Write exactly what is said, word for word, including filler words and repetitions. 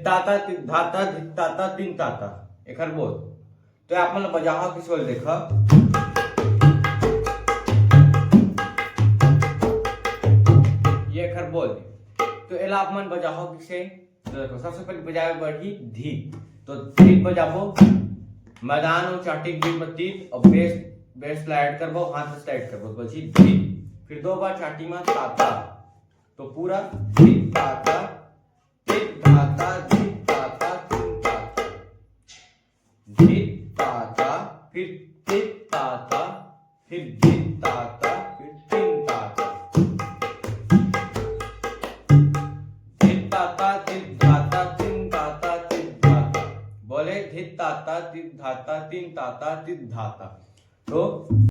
ताता, तित धाता, धित ताता, तिन ताता। एखर बोल। तो आप मन ल बजाहव किसे, बोल देखा। ये एखर बोल। तो एला आप मन बजाहव किसे? तो देखो, सबसे पहले बजावे बर ही धी। तो धी बजाबो, मैदान अउ चाटी के बीच में तीत, और बेस, बेस ला ऐड करबो, हाथ से ऐड करबो, तो बची धी। फिर दो बार चाटी में ताता, तो पूरा धी ताता, तित धाता, धित ताता, तिन ताता। धित ताता, फिर तित ताता, फिर धित ताता, फिर तिन ताता। धित ताता, तित धाता, तिन ताता, तित धाता। बोले, धित ताता, तित धाता, तिन ताता, तित धाता। तो